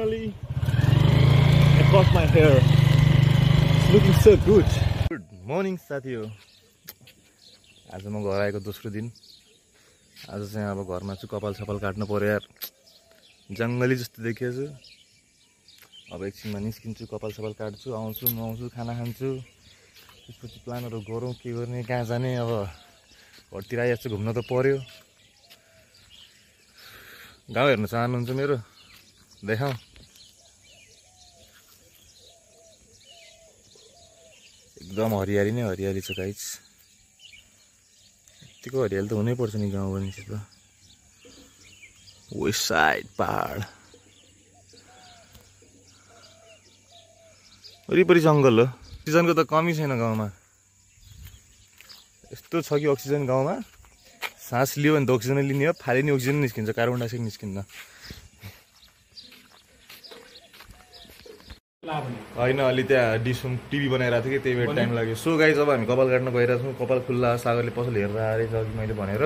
Finally, I cut my hair. It's looking so good. Good morning, साथीहरु. आज म घर आएको दोस्रो दिन. आज चाहिँ अब घरमा छु, कपाल छपाल काट्नु पर्यो यार. जंगली जस्तो देखिएछु. अब एकछिनमा निस्किन्छु, कपाल छपाल काट्छु, आउँछु, नुहाउँछु, खाना खान्छु. त्यसपछि प्लानहरु गरौँ, के गर्ने, कहाँ जाने. अब घरतिर आइहाल्छु, घुम्न त पर्यो. गाउँ हेर्न चाहनुहुन्छ मेरो? देखाऊ. एकदम हरियाली नै हरियाली छ गाइस. यतिको हरियाली त हुनै पर्छ नि गाउँ भनेपछि त. वेस्ट साइड पहाड. वरिपरि जंगल हो. अक्सिजनको त कमी छैन गाउँमा. यस्तो छ कि अक्सिजन गाउँमा सास लियो भने त अक्सिजन लिने हो, फाले नि अक्सिजन निस्किन्छ, कार्बन डाइअक्साइड निस्किन्न. होइन, अलि त्यहाँ डिसुम टिभी बनाइरहेको थियो कि त्यही भएर टाइम लाग्यो. सो गाइस, अब हामी कपाल काट्न गइरहेको छौँ. कपाल खुल्ला, सागरले पसल हेरेर आएछ अघि मैले भनेर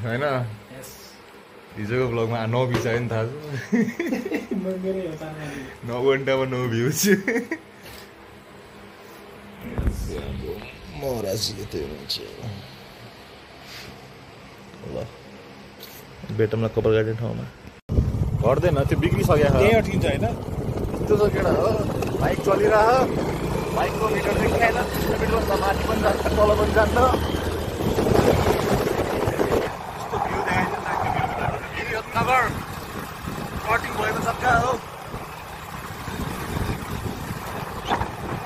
होइन. हिजोको ब्लगमा 9 भ्युज आयो नि थाहा छ. 9 घन्टामा 9 भ्युज. बेटमलाई कपाल काट्ने ठाउँमा घट्दैन, त्यो बिग्रिसक्यो. त्यही अट्किन्छ होइन. यस्तो छ केटा हो, बाइक चलिरह, बाइकको मिटर देखाएन, मिटर माथि पनि जान्छ, तल पनि जान्छ. यस्तो भ्यू देखाइन्छ नगर. कटिङ भएको जग्गा हो.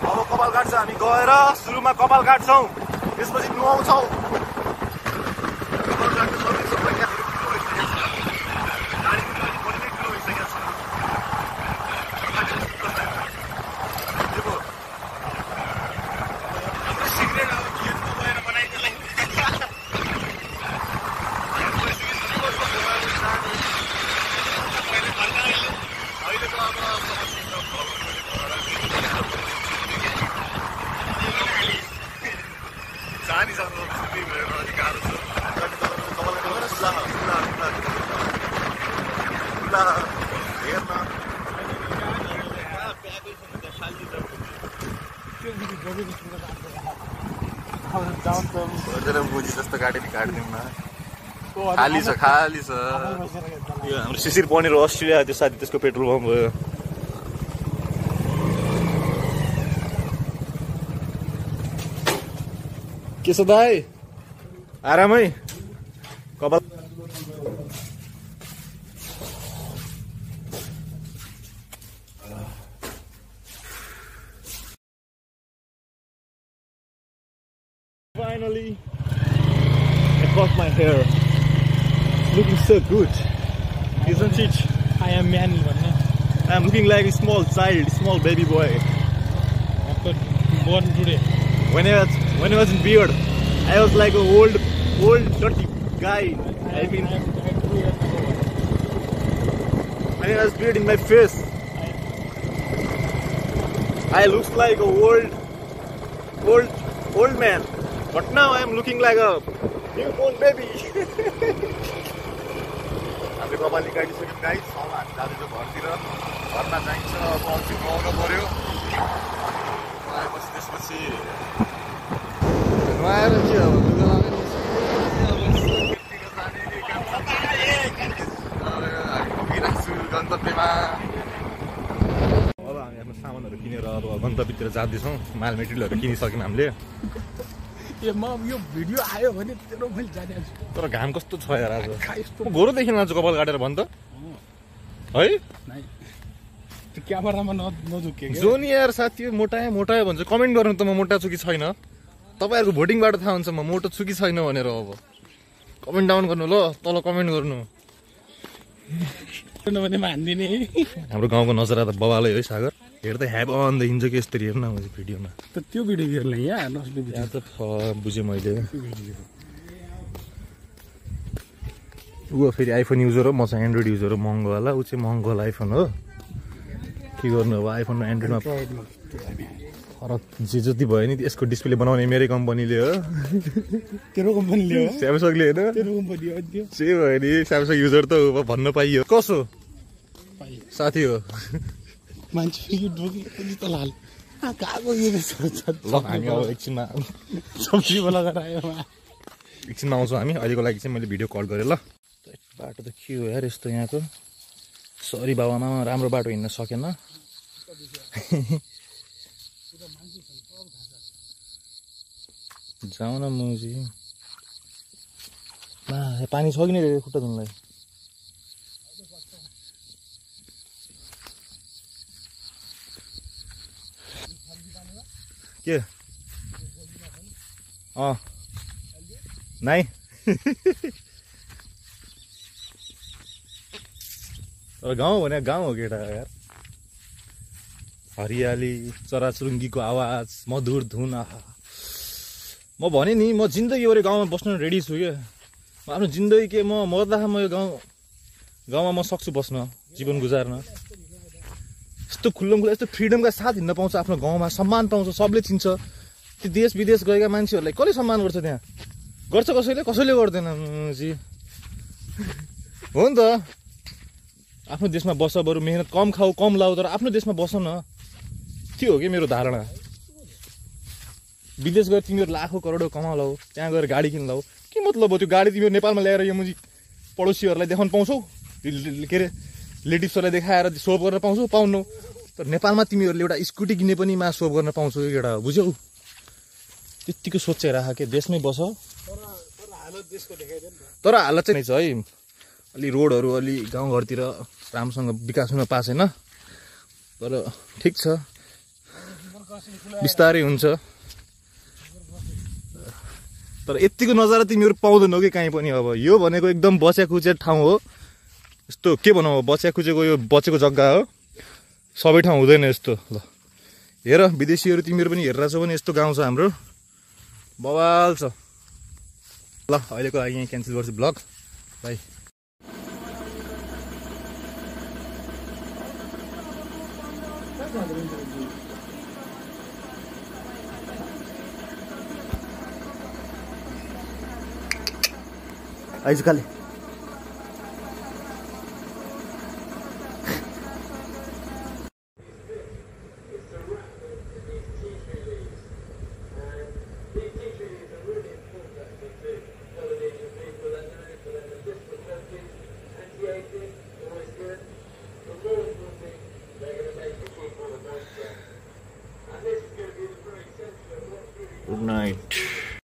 अब कपाल काट्छ, हामी गएर सुरुमा कपाल काट्छौँ, त्यसपछि नुहाउँछौँ. बुझी जस्तो गाडी काटिदिउँ न. खाली छ, खाली छ. यो हाम्रो शिशिर पनिर अस्ट्रेलिया त्यो साथी, त्यसको पेट्रोल पम्प हो. के छ दाइ? आरामै? कपाल Finally, I cut my hair. It's looking so good, isn't it? I am man. I am looking like a small child, small baby boy. Born today. When I was in beard, I was like a old dirty guy. I mean, when I was beard in my face, I looks like a old man. But now I am looking like a newborn baby. हामीले कपाल काटिसक्यौँ guys. अब हामी जाँदैछौँ घरतिर. घरमा जाइन्छ. अब अल्छी नुहाउनु पर्यो. नुहाएपछि त्यसपछि नुहाएर के अब लुगा लगाएर गन्तव्यमा. अब हामी आफ्नो सामानहरू किनेर अब गन्तव्यतिर जाँदैछौँ. माल मेटेरियलहरू किनिसक्यौँ हामीले. यो भिडियो आयो भने तेरो मैले जानेछु. तर घाम कस्तो छ यार आज. म गोरो देखिन आज कपाल काटेर भन् त है. त्यो क्यामेरामा नझुके जो नि यार साथी मोटायो भन्छ. कमेन्ट गर्नु त म मोटा छु कि छैन. तपाईँहरूको भोटिङबाट थाहा हुन्छ म मोटो छु कि छैन भनेर. अब कमेन्ट डाउन गर्नु ल, तल कमेन्ट गर्नु. हाम्रो गाउँको नजरा त बवालै है सागर. हेर्दा ह्याप अन देखिन्छ कि यस्तरी हेर्न भिडियोमा. त त्यो भिडियो हेर्न यहाँ त बुझेँ मैले. ऊ फेरि आइफोन युजर हो, म चाहिँ एन्ड्रोइड युजर हो. महँगो वाला, ऊ चाहिँ महँगो वाला आइफोन हो. के गर्नु अब, आइफोन र एन्ड्रोइडमा फरक जे जति भयो नि. यसको डिस्प्ले बनाउने मेरै कम्पनीले हो. तेरो कम्पनीले हो? स्यामसङले होइन. तेरो कम्पनी हो त्यो. जे भयो नि, स्यामसङ युजर त भन्न पाइयो. कसो साथी हो मान्छे यो डोकी पनि त लाल गएको यो ल हामी अब एकछिनमा सब्जी लगाएर आयो एकछिनमा आउँछौँ हामी अहिलेको लागि चाहिँ मैले भिडियो कल गरेँ ल बाटो त के हो यार यस्तो यहाँको सरी बाबामा राम्रो बाटो हिँड्न सकेन जाउँ न मुजी पानी छ कि नै खुट्टा धुनलाई के नाइ तर गाउँ भने गाउँ हो केटा यार हरियाली चराचुरुङ्गीको आवाज मधुर धुन म भने नि म जिन्दगीभरि गाउँमा बस्न रेडी छु क्या आफ्नो जिन्दगी के म मर्दा म यो गाउँमा म सक्छु बस्न जीवन गुजार्न यस्तो खुल्लम खुल्ला यस्तो फ्रिडमका साथ हिँड्न पाउँछ आफ्नो गाउँमा सम्मान पाउँछ सबले चिन्छ त्यो देश विदेश गएका मान्छेहरूलाई कसले सम्मान गर्छ त्यहाँ गर्छ कसैले गर्दैन जी हो नि त आफ्नो देशमा बस बरु मेहनत कम खाऊ कम लाऊ तर आफ्नो देशमा बस न त्यो हो कि मेरो धारणा विदेश गएर तिमीहरू लाखौँ करोडौँ कमाउलाऊ त्यहाँ गएर गाडी किन्लाऊ के मतलब हो त्यो गाडी तिमीहरू नेपालमा ल्याएर यो मुजी पडोसीहरूलाई देखाउनु पाउँछौ के अरे रिलेटिभ्सहरूलाई देखाएर सोप गर्न पाउँछौ पाउनु तर नेपालमा तिमीहरूले एउटा स्कुटी किने पनि मा सोप गर्न पाउँछौ एउटा बुझ्यौ त्यत्तिको सोचेर राख के देशमै बस तर हालत चाहिँ छ है अलि रोडहरू अलि गाउँघरतिर राम्रोसँग विकास हुन पाएको छैन तर ठिक छ बिस्तारै हुन्छ तर यतिको नजारा तिमीहरू पाउँदैनौ कि कहीँ पनि अब यो भनेको एकदम बच्या खुचे ठाउँ हो यस्तो के भनौँ बच्या खुचेको यो बचेको जग्गा हो सबै ठाउँ हुँदैन यस्तो ल हेर विदेशीहरू तिमीहरू पनि हेरेर छौ भने यस्तो गाउँ छ हाम्रो बवाल छ ल अहिलेको लागि यहाँ क्यान्सल गर्छु ब्लग बाई आइज काले